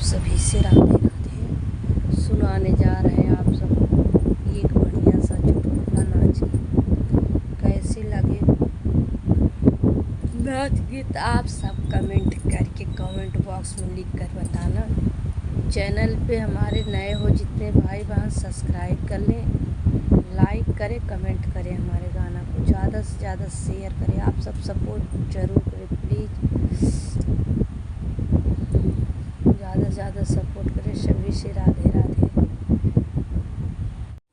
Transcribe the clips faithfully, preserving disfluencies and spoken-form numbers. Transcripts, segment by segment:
सभी से राधे राधे। सुनाने जा रहे हैं आप सबको एक बढ़िया सा चुटकुला नाच गीत। कैसे लगे नाच गीत, आप सब comment करके comment box में लिख कर बताना। Channel पे हमारे नए हो जितने भाई बहन, subscribe कर लें, like करें, comment करें, हमारे गाना को ज़्यादा से ज़्यादा share करें। आप सब support जरूर करें please, ज़्यादा से ज़्यादा support करें। सभी से राधे राधे।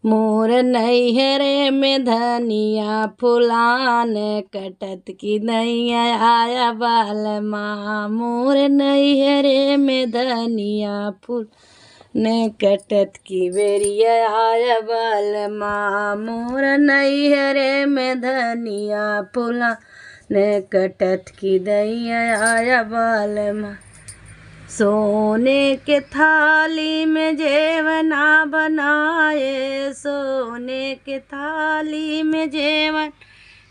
मोर नैहरे में धनिया फुलान, कटत की दैया आया बालमा। मोर नैहरे में धनिया फुलान, कटत की बेरिया आया बालमा। मोर नैहरे में धनिया फुलान, कटत की दैया आया बालमा। सोने के थाली में जेवना बनाए, सोने के थाली में जेवन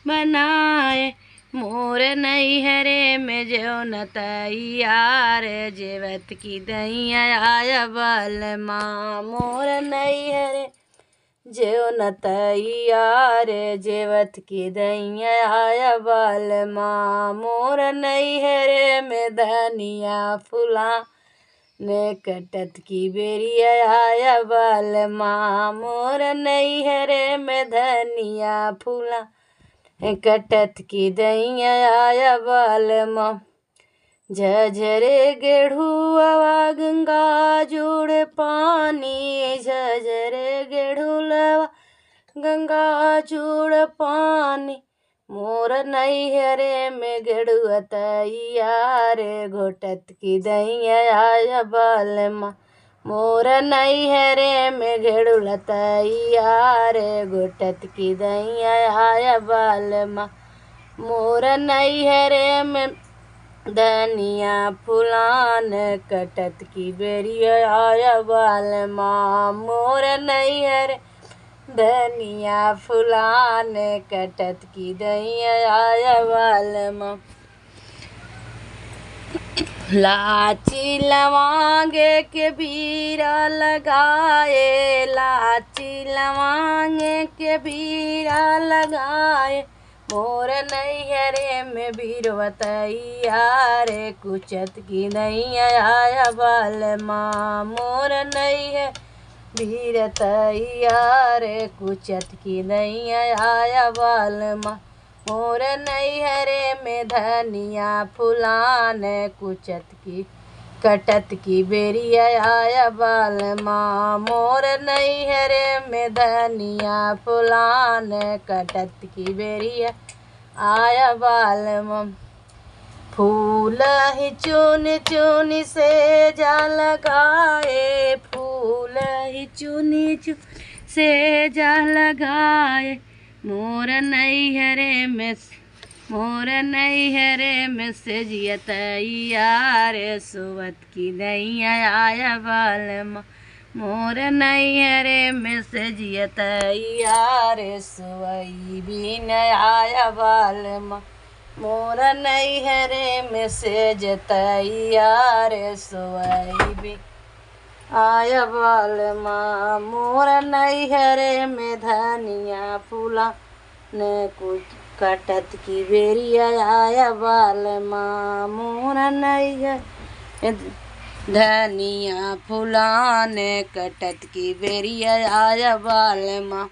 बनाए। मोर नैहरे में जेवन तैयार, जेवत की दैया आया बालमा। मोर नैहरे जेवन तैयार, जेवत की दैया आया बालमा। मोर नैहरे में धनिया फुलान, कटत की बेरिया आया बालमा। मोर नैहरे में धनिया फुलान, कटत की दैया आया बालमा। झझरे गेढ़ुआ गंगा जुड़ पानी, झझरे गेढ़ुलवा गंगा जुड़ पानी। मोर नैहरे में गेढ़ुआ तैयार, घोटत की दैया आया बालमा। मोर नैहरे में गेढ़ुआ तैयार, घोटत की दैया आया बालमा। मोर नैहरे में धनिया फुलान, कटत की बेरिया आया बालमा। मोर नैहरे धनिया फुलान, कटत की दैया आया बालमा। लाची लवांगे के बीरा लगाए, लाची लवांगे के बीरा लगाए। मोर नैहरे में बीरवा तैयार, कुचत की दैया आया बालमा। मोर नैहरे बीर तैयार, कुचत की दैया आया बालमा। मोर नैहरे में धनिया फुलान, कुचत की कटत की बेरिया आया बालमा। मोर नैहरे में धनिया फुलान, कटत की बेरिया आया बालमा। फूल ही चुन चुन सेज लगाए, फूल ही चुन चुन सेज लगाए। मोर नैहरे में, मोर नैहरे में सेजिया तैयार, सोवत की दैया आया बालमा। मोर नैहरे में सेजिया तैयार, सोवई बिन आया बालमा। मोर नैहरे में सेज तैयार, सोवई बिन आया बालमा। मोर नैहरे में धनिया फुलान, कुचत की बेरिया आया बालमा। मोर नैहरे में धनिया फुलान, कटत की बेरिया आया बालमा।